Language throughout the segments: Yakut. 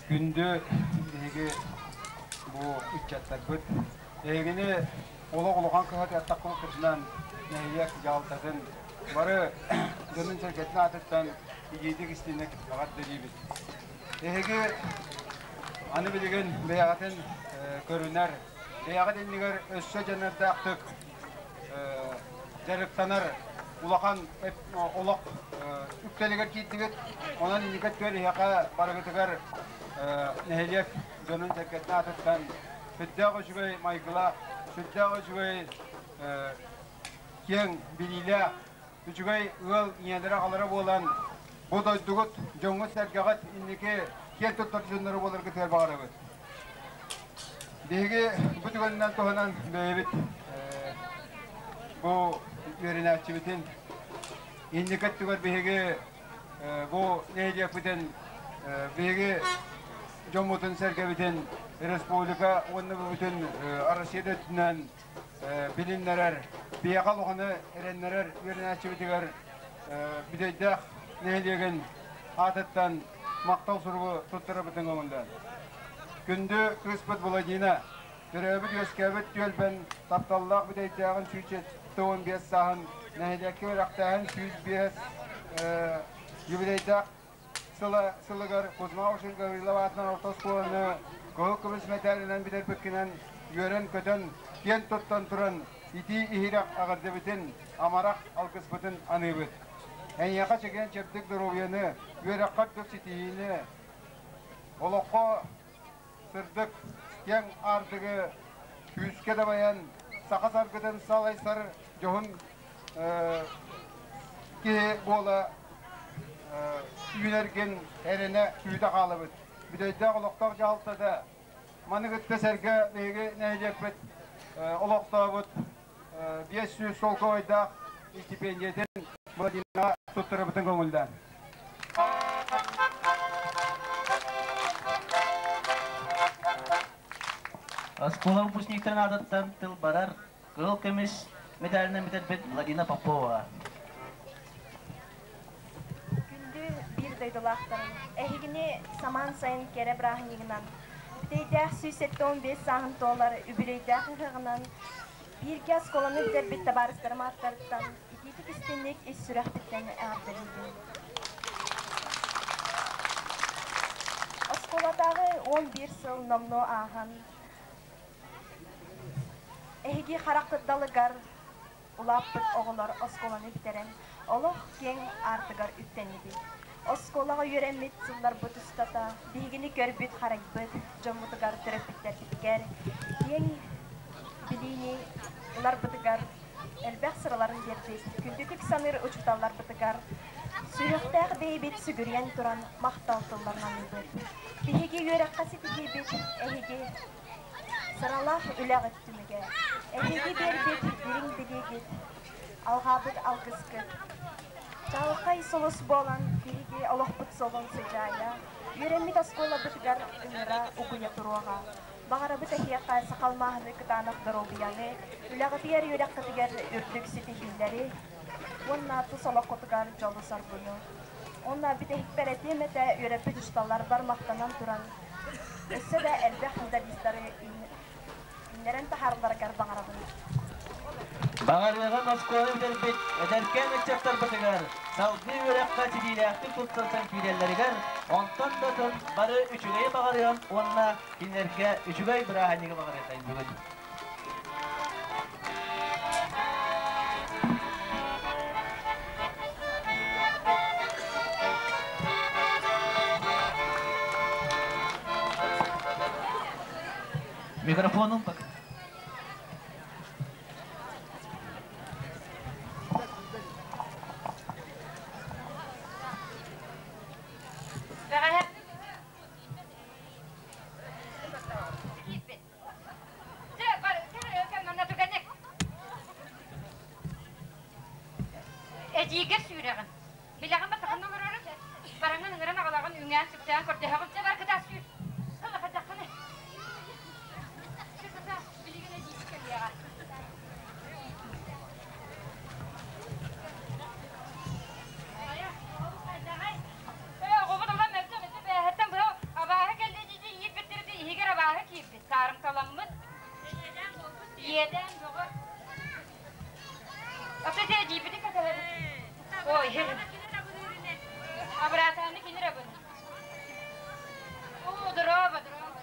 Күндү биһиги бу ыччаттарбыт эһигини олох улахан кыһатыаттахпытынан нэһилиэк дьаһалтатын бары дьонун-сэргэтин аатыттан итиитик истиҥник эҕэрдэлиибит. Эһиги аны билигин бэйэҕитин көрүнэр, бэйэҕит иннигэр өссө дьаныардаахтык дьарыктанар улахан олох үктэлигэр киирдигит. Онон инники өттүгэр эһиэхэ барыгытыгар нэһилиэк дьонун-сэргэтин аатыттан сүрдээх үчүгэй майгылаах, сүрдээх үчүгэй киэҥ билиилээх, үчүгэй ыал ийэлэрэ-аҕалара буолан бу дойдугут, дьоҥҥут-сэргэҕит инники киэн туттар дьонноро буоларгытыгар баҕарабыт. Биһиги бу түгэнинэн туһанан бэйэбит бу үөрэнээччибитин инники өттүгэр биһиги бу нэһилиэкпитин биһиги дьоммутун-сэргэбитин республика уонна бүтүн Россия да өттүнэн билиннэрэр, биһиэхэ улаханы эрэннэрэр үөрэнээччибитигэр Бүтэйдээх нэһилиэгин аатыттан махтал суругу туттарабытын көҥүллээн. Күндү кыыспыт Владина, төрөөбүт-үөскээбит түөлбэн тапталлаах Бүтэйдээҕин 175 сааһын нэһилиэккэ үөрэхтээһин 105 юбилейдаах сыла сылыгар Кузьма Ушин Гаврилов аатынан орто оскуоланы кыһыл көмүс мэтээлинэн бүтэрбиккинэн үөрэн-көтөн, киэн туттан туран итии иһирэх эҕэрдэбитин, амарах алгыспытын аныыбыт. Эйиэхэ чэгиэн-чэбдик доруобуйаны, үөрэххэ үрдүк ситиһиини, олоххо сырдык, киэҥ аартыгы күүскэ дабайан, саха саргытын салайсар дьоһун киһи буола үүнэргин эрэнэ күүтэ хаалабыт. Бүтэйдээх олохтоох дьаһалтата маны кытта сэргэ биһиги нэһилиэкпит олохтообут 500 солкуобайдаах стипендиятын Владимирга туттарабытын көҥүллээн. Оскуола выпускниктарын аатыттан тыл барар кыһыл көмүс медалынан бүтэрбит Владина Попова. Күндү биир дойдулаахтарым, эһигини самаан сайын кэрэ бырааһынньыгынан, бүтэйдээх 175 сааһын туолар үбүлүөйдээх ыһыаҕынан бииргэ оскуоланы бүтэрбит табаарыстарым ааттарыттан итиитик истинник ис сүрэхпиттэн эҕэрдэлиибин. Оскуолатааҕы 11 сыл номнуо ааһан, эһиги хараххыт далыгар улааппыт оҕолор оскуоланы бүтэрэн, олох киэҥ аартыгар үктэннибит. Оскуолаҕа үөрэммит сылларбыт устата биһигини көрбүт-харайбыт дьоммутугар, төрөппүттэрбитигэр киэҥ билиини ыларбытыгар элбэх сыраларын биэрбит, күндүтүк саныыр учууталларбытыгар сүһүөхтээх бэйэбит сүгүрүйэн туран махтал тылларын аныыбыт. Биһиги үөрэххэ ситиһиибит эһиги сыралаах үлэҕит түмүгэ. Эһиги биэрбит дириҥ билиигит, алҕаабыт алгыскыт. Чаҕылхай сулус буолан биһиги олохпут суолун сыдьаайа, үөрэммит оскуолабытыгар ыҥыра угуйа туруоҕа. Баҕарабыт эһиэхэ сахалмааһыны кытаанах доруобуйаны, үлэҕитигэр үөрэххитигэр үрдүк ситиһиилэри уонна тус олоххутугар дьолу-соргуну. Уонна бүтэһикпэр этиэм этэ үөрэппит учууталларбар махтанан туран, өссө да элбэх медалистары үүннэрэн таһааралларыгар баҕарабын. Баҕарыаҕа оскуола бүтэрбит эдэркээн ыччаттарбытыгар салгыы үөрэххэ ситиилээхтик туттарсан киирэллэригэр, онтон да атын бары үчүгэйи баҕарыам уонна кинилэргэ үчүгэй бырааһынньыгы баҕарыахайын бүгүн. Микрофонун пока. Эдьиийгэр сүүрэҕин. Билэҕин баттаххын олорорун. Бараҥҥын ыҥыран аҕалаҕын үҥээн-сүктээн көрдөһөҕүн. Дьэ бар кытаа сүүр. Ылахайдаххына. Чэ кытаа, билигин эдьиийбит кэлиэҕэ. Хайа, оҕобут хайдаҕай? Ээ, оҕобут ылан мөлтөх ити бээһэттэн быһа абааһы кэллэ. Абыраатааны кинирабын. Оо, дорообо, дорообо.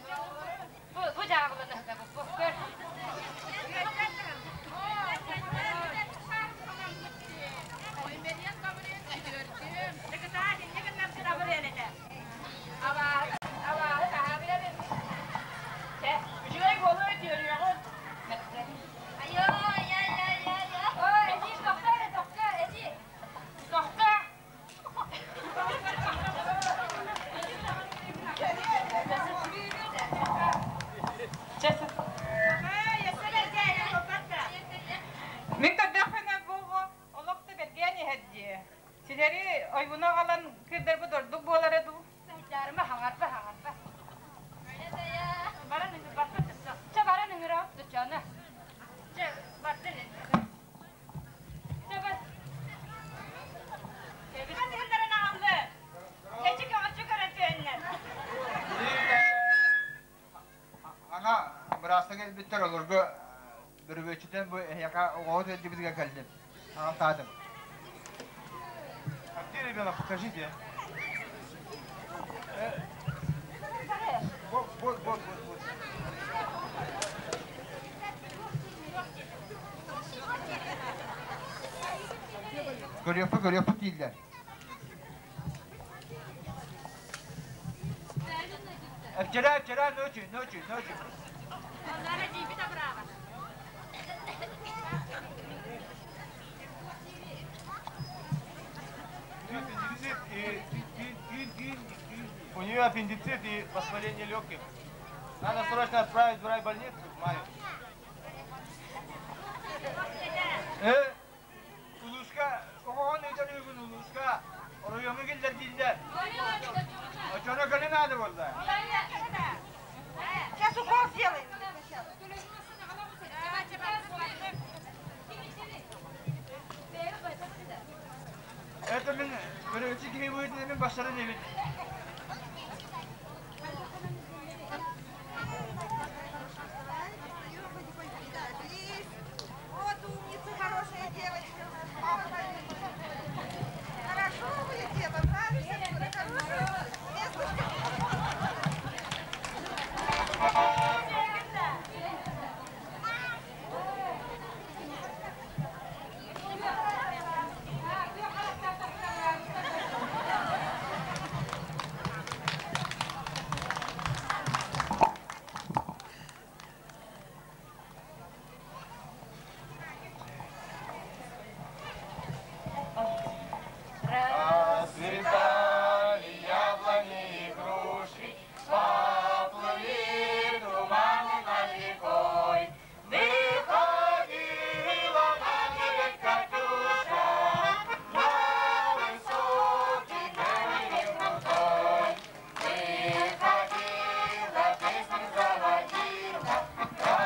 Бу, бу дьаабыланы сытабыт. Бу, көр. Үчүгэй буолуо үтүөрүөҕүн. Ой, эдии, тохтоо эрэ, тохтоо, эдии. Тохтоо. Мин көрдөхпүнэ бу олох да бэргээн иһэр дии. Силэри ойууну аҕалан кыырдарбыт ордук буолара дуу? Дьаарыма хаҥарба хаҥарба. Баран ыҥырбаппыт. Чэ баран ыҥыра тучана. Чэ бардын. Чэ бар. Ана быраастан кэлбиттэр олорго бөрүбүөччүтэн бу эһиэхэ оҕоҕут илдьибитигэр кэллим. Аҕалтаатым. А где ребенок? Покажите. Вот, вот, вот, вот, вот. Көрүөхпүт, көрүөхпүт дииллэр. Вчера, вчера ночью, ночью, ночью. Аппендицит и у нее аппендицит и воспаление легких. Надо срочно отправить в райбольницу в мае. Э, улууска, оҕоҕун ыытар үгүн улууска, оройуоҥҥа киллэр дииллэр. Оччоно кэлин наада буолла. Сейчас укол сделаем. Это мин көрөөччү киһи быһыытынан мин бастарын эбит. Вот умница, хорошая девочка. Хорошо улетела, справишься, хорошо. Расцветали яблони и груши, поплыли туманы над рекой. Выходила на берег Катюша, на высокий берег крутой. Выходила, песню заводила, про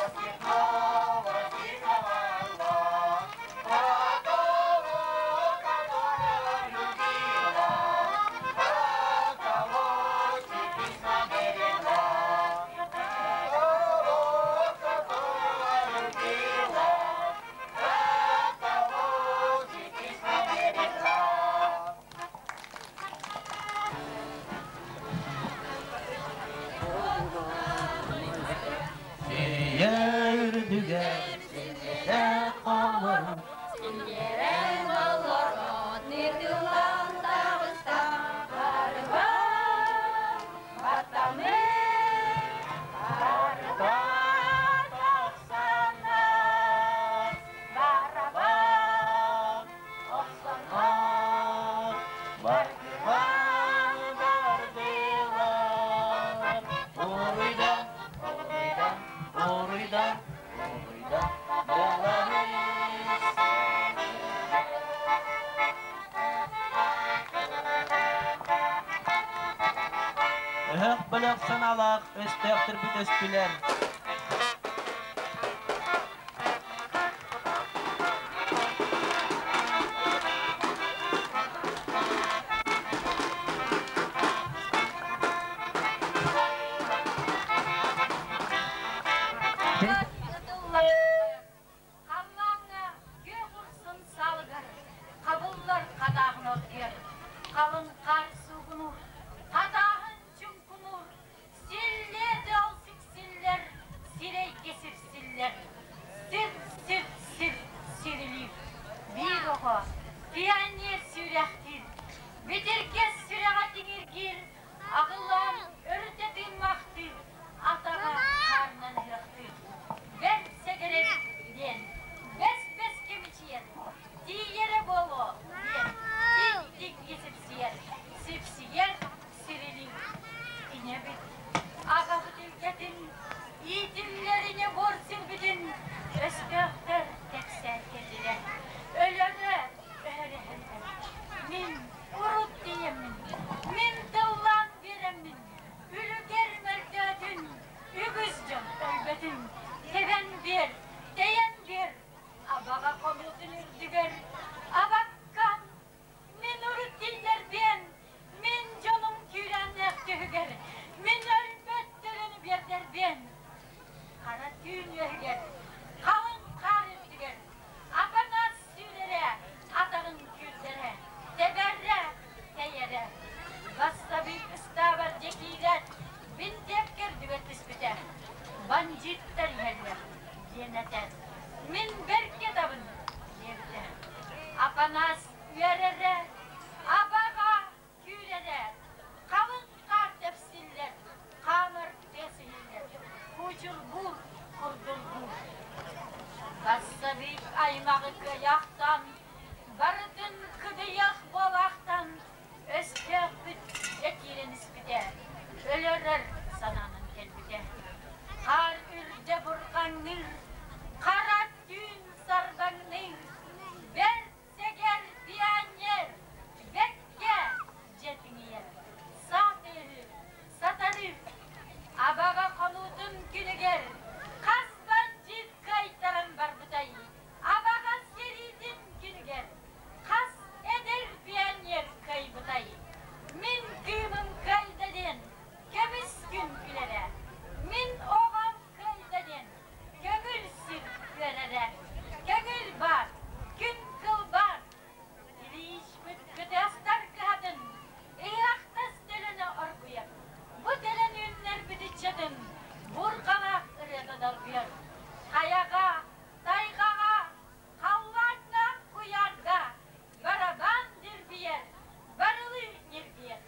степного дикого орла, про того, которого любила, про кого письма берегла, про того, которого любила, про кого письма берегла. Сирийэ үрдүгэр сирдэтэ холору Синньэрэн олорон ытыллан таҕыста барыбар баттаммыт барыта тахсаннар барабан охсоннор бардылар бардылар Уруйдан, уруйдан, уруйдан, уруйдан Беларусь. Өһөх бөлөх санаалаах өстөөхтөрбүт өстүлэр. Халлааҥҥа күөх урсун саалыгар хабыллар хадааһын оргуйар. Халыҥ хаар суугунуур, хатааһын чуҥкунуур, силлиэ тыал сиксиллэр, сирэйгэ сипсиллэр, сир-сир-сир сирилиир. Биир оҕо пионер сүрэхтиир, битиргэс сүрэҕэ тиҥиргиир, аҕылаан өрүтэ тыыммахтыыр, атаҕа хаарынан ыһыахтыыр. Бэрт сэгэрэбит диэн бэс-бэс кэмичийэр, тиийэрэ буолуо диэн тиҥ-тиҥҥэ сипсийэр, сипсийэр сирилиир. Ийэбит, аҕабыт илгэтин, иитиллэрине буор сирбитин өстөөхтөр кэпсээн кэллилэр. Өлөрө өһөрөһөллөр. Мин урут тиийэммин, мин тыллаан биэрэммин, үлүгэр мөлтөөтүн, үгүс дьон өлбөтүн, тэбэн биэр, тэйэн биэр, абаҕа хонуутун үрдүгэр абаккам мин урут тиллэрбиэн, мин дьонум күүрээннээх түһүгэр, мин өлбөт төлөнү биэрдэрбиэн. Хара түүн үөһүгэр, халыҥ хаар үрдүгэр, Апанас сүүрэрэ, атаҕын күүрдэрэ, тэбэрэ, тэйэрэ. Бассабыык ыстаабар дьэ киирээт, бинтиэпкэ үрдүгэр түспүтэ. Бандьыыттар иһэллэр, диэн этэр. Мин бэркэ табын, диэбитэ. Апанас үөрэрэ, абаҕа күүрэрэ, халыҥ хаар тэпсиллэр, хаамар тыас иһиллэр, куучурбуур, курдургуур. Бассабыык аймаҕы кыайаахтаан, барытын кыдыйах буолаахтаан, өстөөхпүт дьэ киирэн испитэ, өлөрөр санаанан кэлбитэ. Хаар үрдэ бурҕаҥныыр, хара түүн сарбаҥныыр, бэрт сэгэр пионер, бэккэ дьэ тиҥийэр, саа тыаһыыр, сатарыыр. Абаҕа хонуутун күнүгэр хас бандьыыт кыайтаран барбытай? Абаҕа сэриитин күнүгэр хас эдэр пионер кыайбытай? Мин кыымым кыайда диэн көмүс күн күлэрэ, мин оҕом кыайда диэн көҥүл сир үөрэрэ, көҥүл баар, күн кыл баар. Ильичпит кытыастар кыһатын ыһыахтас төлөнө оргуйар. Бу төлөн үүннэрбит ыччатын бурҕалаах ырыата долгуйар. Хайаҕа, тайҕаҕа, халлааҥҥа, куйаарга барабан дирбийэр, барылыы ньиргийэр.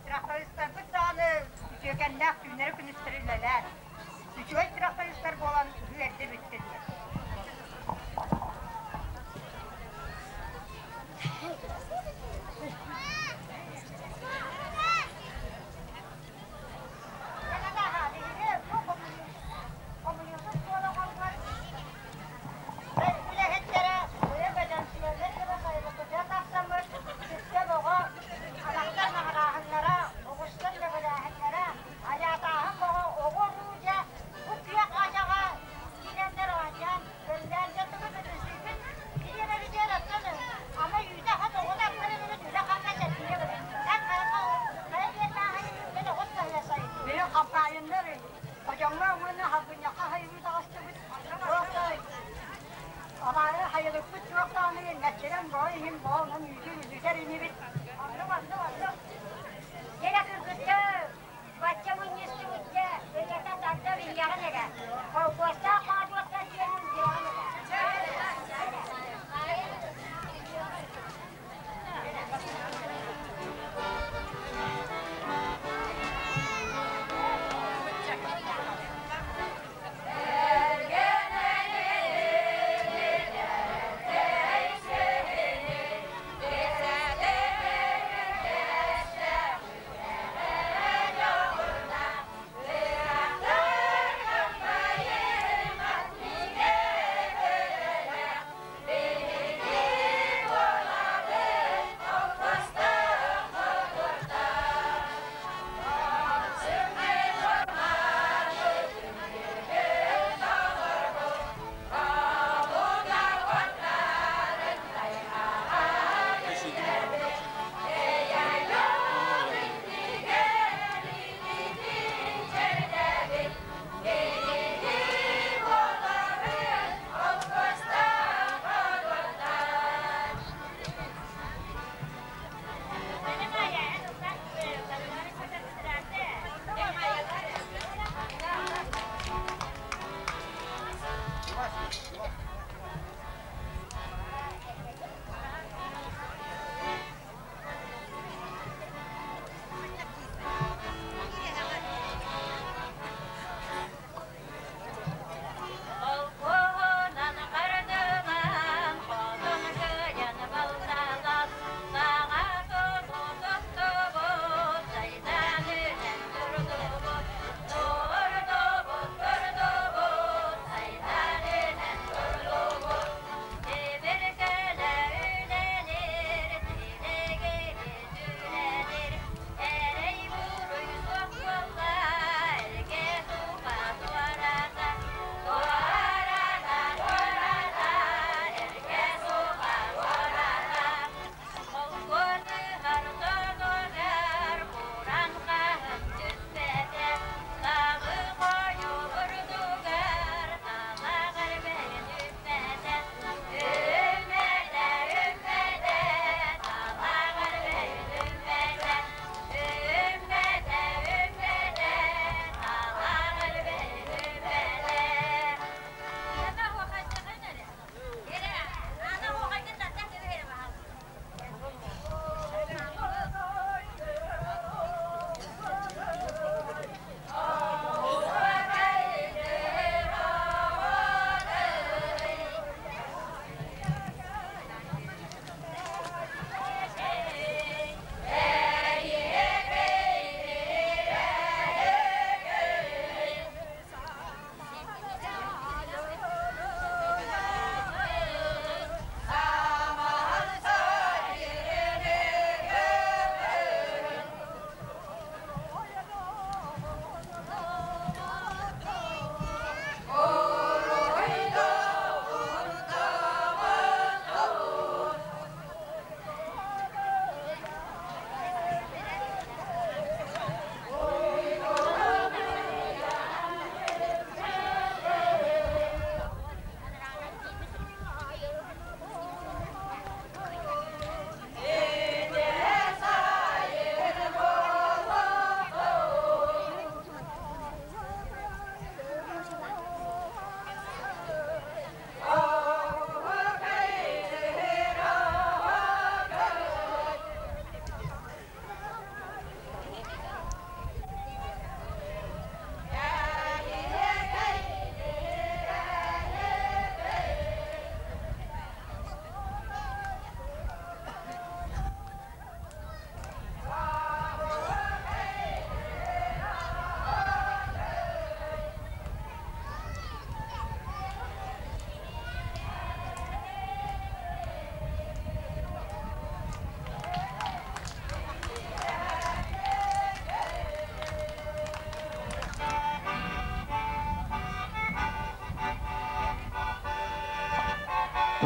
Трактористарбыт даҕаны үтүөкэннээх түүннэри-күнүстэри үлэлээн, үчүгэй трактористар буолан үөрдэ бүттүлэр. Үлэһиттэрэ бэйэ бэдэнсийэлэр Бүтэр инибит. Оннук, оннук, оннук. Дьэ, кыргыттар, бачча мунньустубут дьэ, ырыата тарда биллэҕин эрэ. Холкуостаах хоодуоттар диэн билэҕин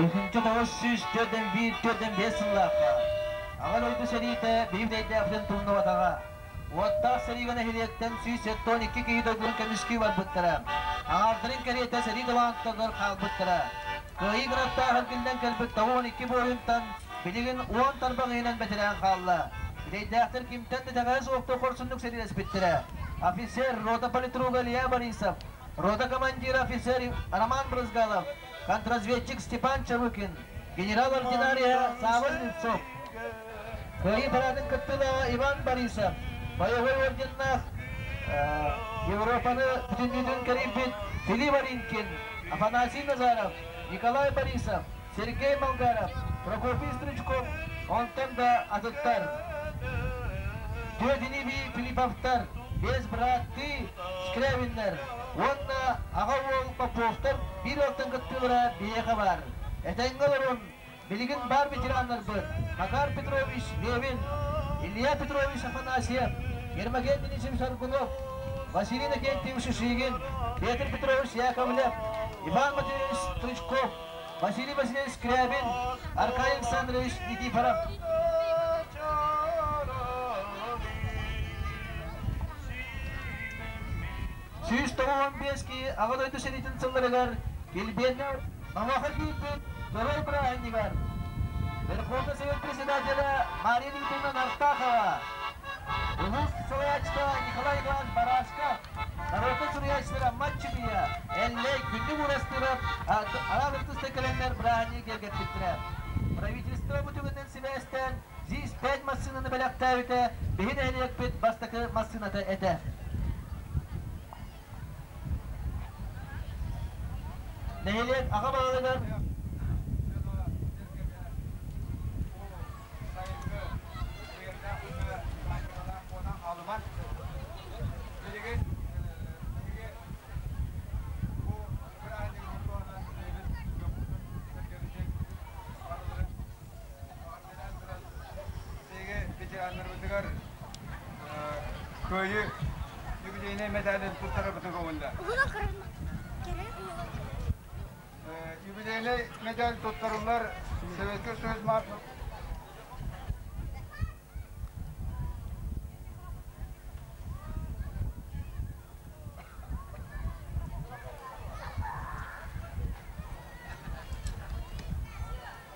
эрэ.1941-45 сыллаахха Аҕа дойду сэриитэ биир дэйдээхтэн тумнубатаҕа. Уоттаах сэриигэ нэһилиэктэн 172 киһи дойдутун көмүскүү барбыттара. Аҥаардарын кэриэтэ сэрии талаантарыгар хаалбыттара. Кыайыы гранттаах эргиллэн кэлбит 92 буойунтан Билигин уон тарбах иһинэн бэтэрээн хаалла. Бүтэйдээхтэр кимтэн да итэҕэһэ суохтук хорсуннук сэриилэспиттэрэ. Офицер, рота политруга Илья Борисов, рота командира офицер Роман Брызгалов, контрразведчик Степан Чабыкин, генерал-ординария Савва Слепцов, Кыайыы параадын кыттыылааҕа Иван Борисов, боевой орденнаах Европаны бүтүннүүтүн кэрийбит Филипп Аринкин, Афанасий Назаров, Николай Борисов, Сергей Малгаров, Прокопий Стручков, онтон да атыттар. Түөтүнү бии Филипповтар, биэс бырааттыы Скрябиннэр уонна аҕа уол Поповтар биир ыалтан кыттыылара биһиэхэ баар. Этэҥҥэ олорун, билигин баар ветераннарбыт Макар Петрович Левин, Илья Петрович Афанасьев, Ермоген Денисович Аргунов, Василий Иннокентьевич Шишигин, Петр Петрович Яковлев, Иван Матвеевич Стручков, Василий Васильевич Скрябин, Аркадий Александрович Никифоров. 195 киһи Аҕа дойду сэриитин сылларыгар килбиэннээх Мамаха киирбит Дьоруой бырааһынньыгар Верховный Совет председателя Мария Дмитриевна Нартахова, улуус салайааччыта Николай Николаевич Барашков, народнай суруйааччылара Матчыбыйа, Эллэй, Күндү Уурастыырап, араас артыыстар кэлэннэр бырааһынньыгы киэргэппиттэрэ. Правительство бу түгэнинэн сибээстээн ЗИС-5 массыынаны бэлэхтээбитэ биһи нэһилиэкпит бастакы массыыната этэ. Нэһилиэк аҕа баһылыгар Ветераннарбытыгар Кыайыы юбилейнай медалын туттарабытын көҥүллэ. Юбилейнай медаль туттарыллар Советский Союз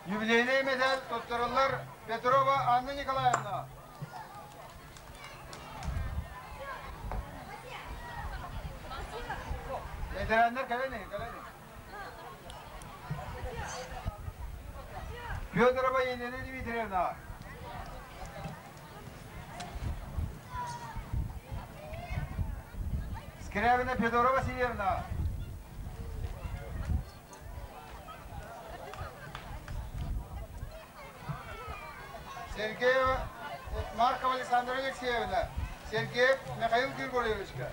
Юбилейнай медаль туттарыллар Петрова Анна Николаевна. Ветераннар кэлэн кэлэн. Федорова Елена Дмитриевна. Скрябина Федора Васильевна. Сергеева Маркова Александра Алексеевна, Сергеев Михаил Григорьевичка.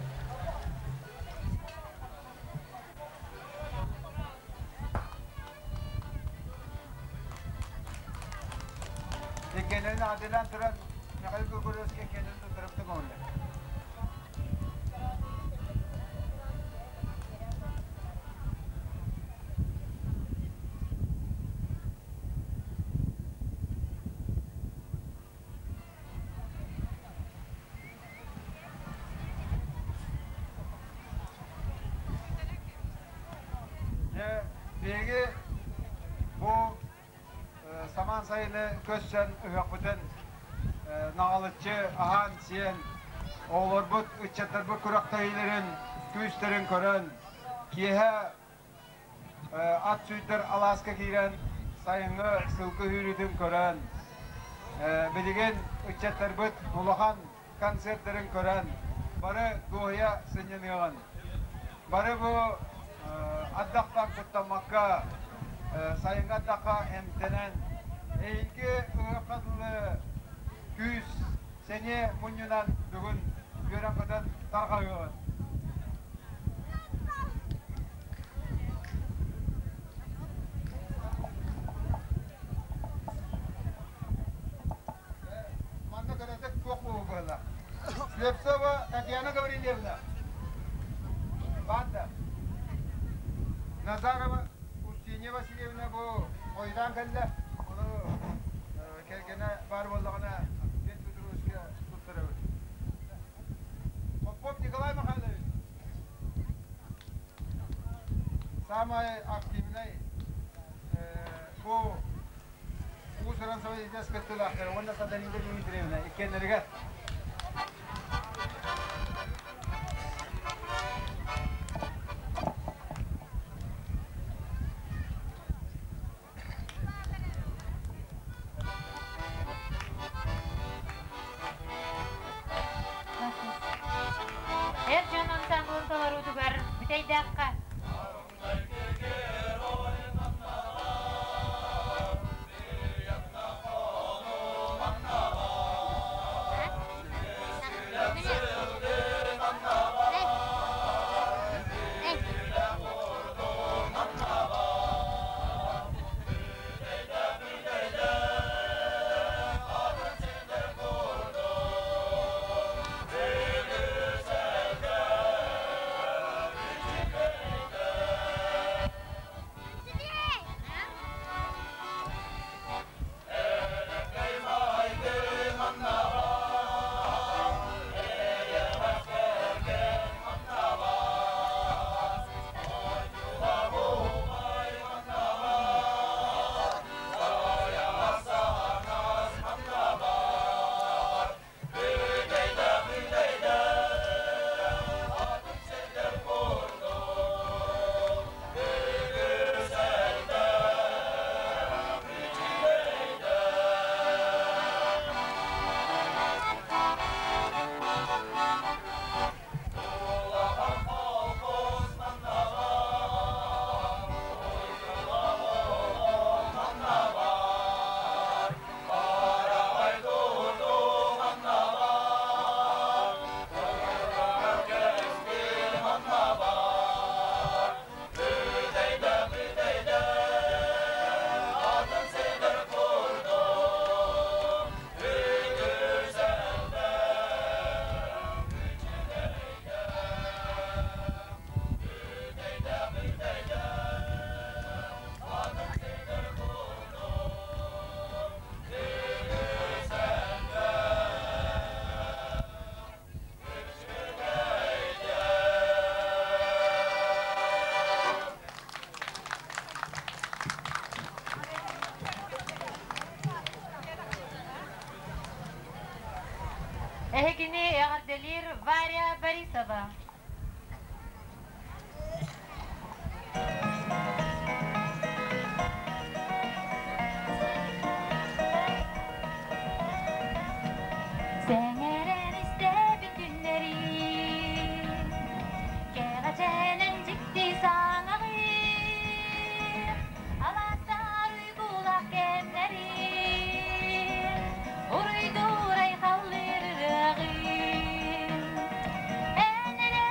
Иккенлерин аадылаан туран Михаил Григорьевичка иккенлерин туттарыптык оҥордо. Дьэ, биһиги бу самаан сайыны көрсөн ыһыахпытын наҕылыччы аһаан-сиэн, оҕолорбут, ыччаттарбыт күрэхтэһиилэрин күүстэрин көрөн, киэһэ ат сүүрдэр алааска киирэн сайыҥҥы сылгы сүүрүүтүн көрөн, билигин ыччаттарбыт улахан концерттарын көрөн, бары дуоһуйа сынньаныаҕын. Бары бу ардахтан куттаммакка, сайыҥҥы ардахха эмтэнэн, эһиги ыһыахха дылы күүс, сэниэ мунньунан бүгүн үөрэн-көтөн тарҕаһыаҕын. Манна көнөтүк туох буолу быһыла. Слепцова Татьяна Гаврильевна. Банда. Назарова Устинья Васильевна бу хойутаан кэллэ. Ону кэргэнэ баар буоллаҕына Петр Петровичка туттарабыт. Попов Николай Михайлович. Самай активный бу Уус. туран Совет кыттыылаахтара уонна Сатанида Дмитриевна иккиэннэригэр. Эр дьон ансамблын толоруутугар Бүтэйдээххэ Эһигини эҕэрдэлиир Варя Борисова. Сэҥээрэн истэбин күннэри, кэҕэчэнэн дьикти саҥаҕы, алаастар уйгулаах кэмнэри, уруйдуур айхаллыыр ырыаҕы. Эн эрэ.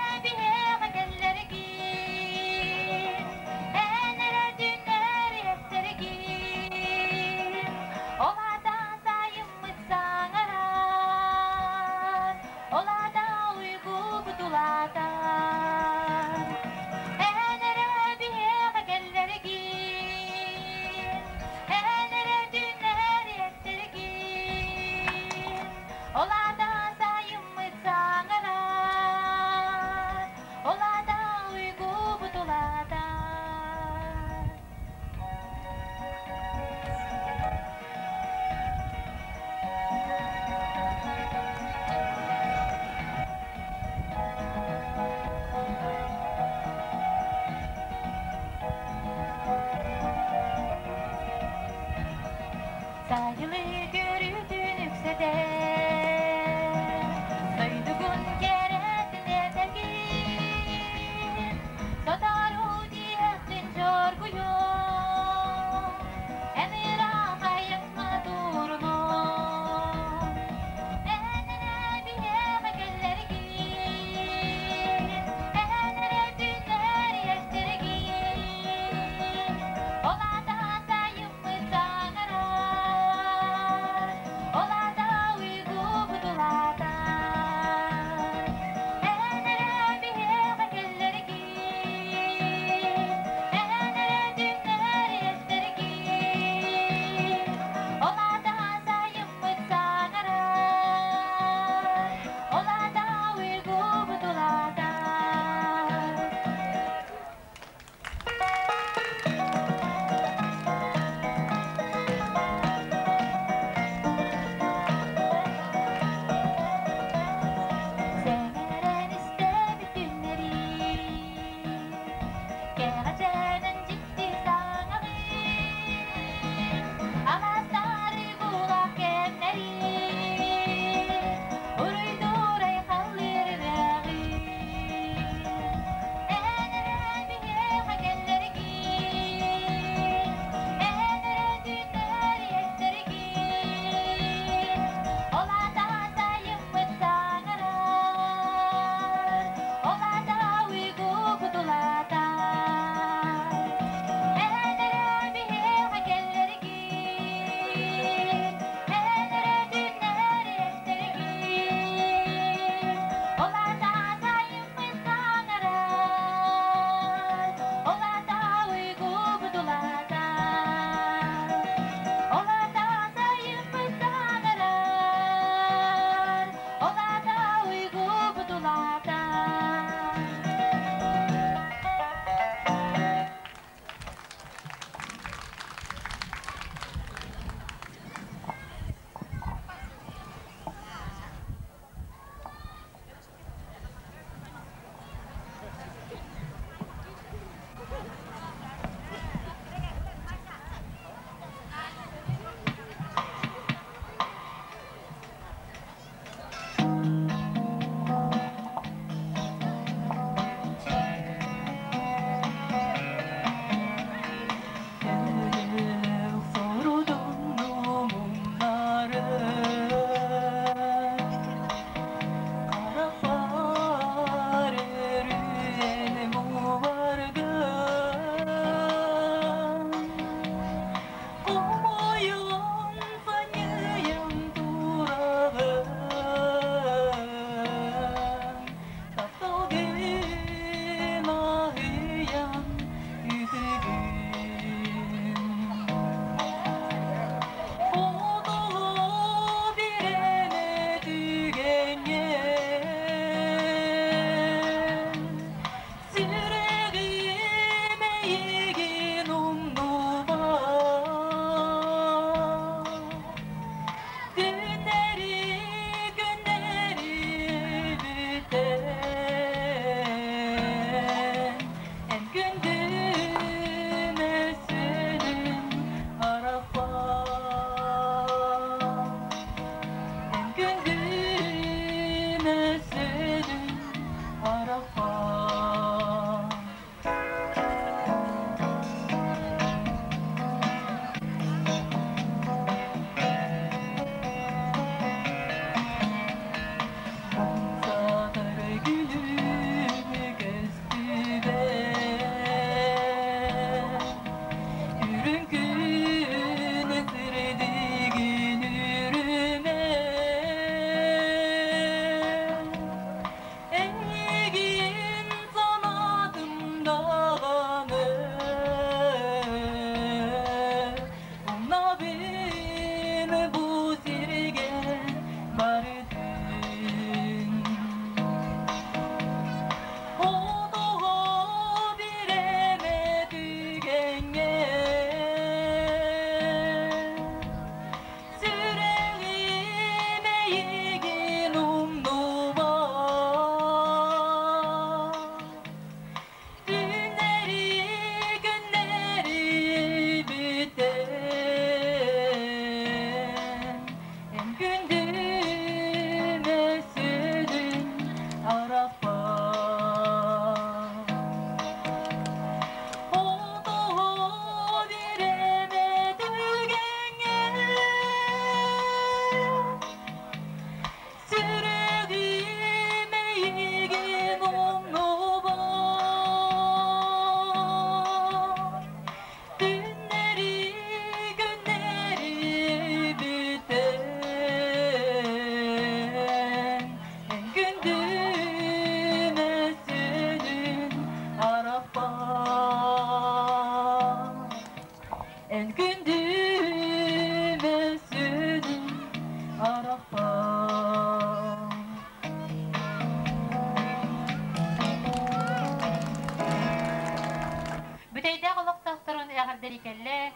ардерикелле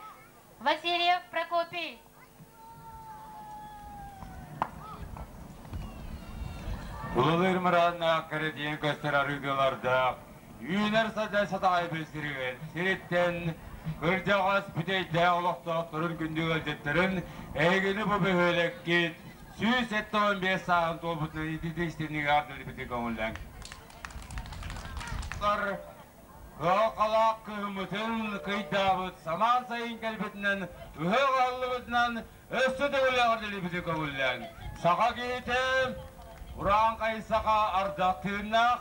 Васильев Прокопий. Улалыыр мырааннаах кэрэтийэн көстөр арыыдылардаах, үүнэр садай сатаҕай сиригэр сириттэн кырдьаҕас бүтэйдээх олохтоохторун күндү ыалдьыттарын эһигини бу бөһүөлэккит 175 сааһын туолбутунан ититик истиҥник аардылыбыты көҥүллээҥ. Кыһалҕалаах кыһыммытын кыйдаабыт самаан сайын кэлбитинэн ыһыах аһыллыбытынан өссө төгүл эҕэрдэлиибитин көҥүллээҥ. Саха киһитэ урааҥхай саха ардах тыыннаах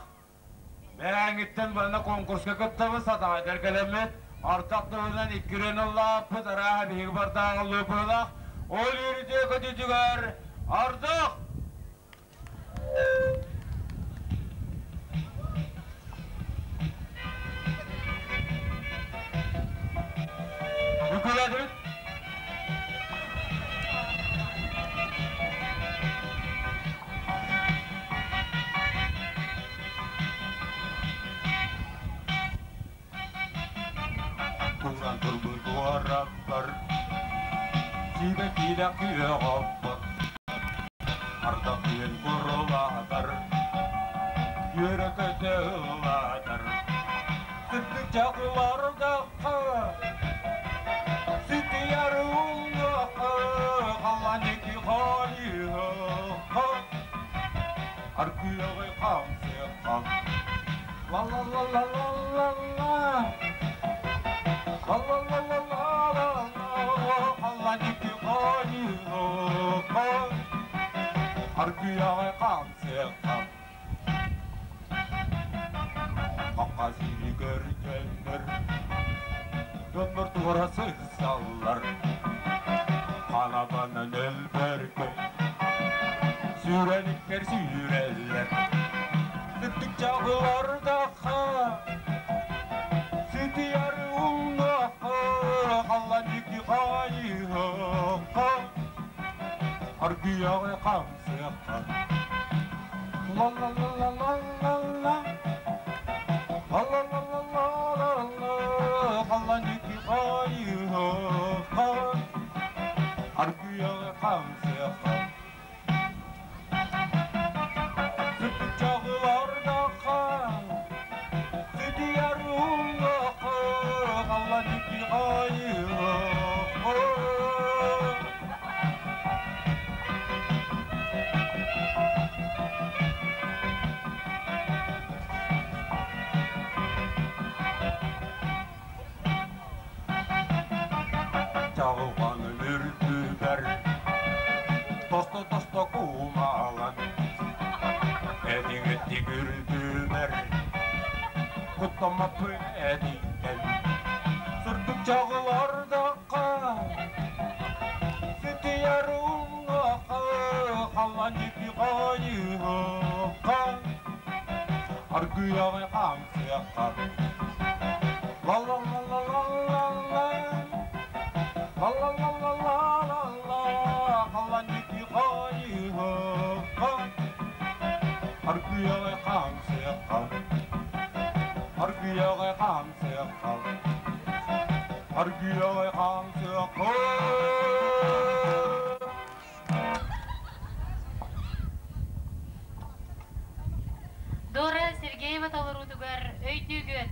бэһээҥҥиттэн манна конкурска кыттабыт сатаҕайдар кэлэммит ардах тылынан иккирэн ыллааппыт арааһа биһиги бардааҕы лыпыылаах ол үөрүтүө көтүтүгэр ардах Үкүлэдибит. Туран турбут куораппар Сибэккилэх күөх оппор Ардах күөн курулаатар Үөрэ-көтө ыллаатар Сырдык чакылардахха Сытыйар уҥуохха Халлаан диэки хайыһыахха Аргыаҕай хаамсыахха Ла-ла-ла-ла-ла-ла-ла Ла-ла-ла-ла-ла-ла-ла Халлаан диэки хайыһыахха Аргыаҕай хаамсыахха Хахха сири көрдөннөр Дьоннор туора сырсаллар Халабанан өлбөркөй Сүүрэниктэр сүүрэллэр Сыттык чаҕылардахха Сытыйар уҥуохха Халлан дьикти хайыһыахха Аргыйаҕы хамсыахха Ла-ла-ла-ла-ла-ла-ла Ла-ла-ла-ла-ла-ла-ла Халлан дьикти хайыһыахха Аргыйаҕы хамсыахха Сыттык чаҕылардахха Сытыйар уҥуохха Халлан дьикти хайыһыахха Чаҕылҕанын үрдүгэр тосто-тосто куумаалан Этиҥ-эттик үрдүбэр куттаммаппын этиҥтэн Сырдык чаҕылардахха Сытыйар уҥуохха халлаан дьикти хайыһыахха Аргыйаҕай хаамсыахха Ла-ла-ла-ла-ла-ла-ла Ла-ла-ла-ла-ла-ла-ла Халлаан дьикти хайыһыахха Аргыйаҕай хаамсыахха Аргыйаҕай хаамсыахха Аргыйаҕай хаамсыахха Дора Сергеева толоруутугар өйдүүгүт.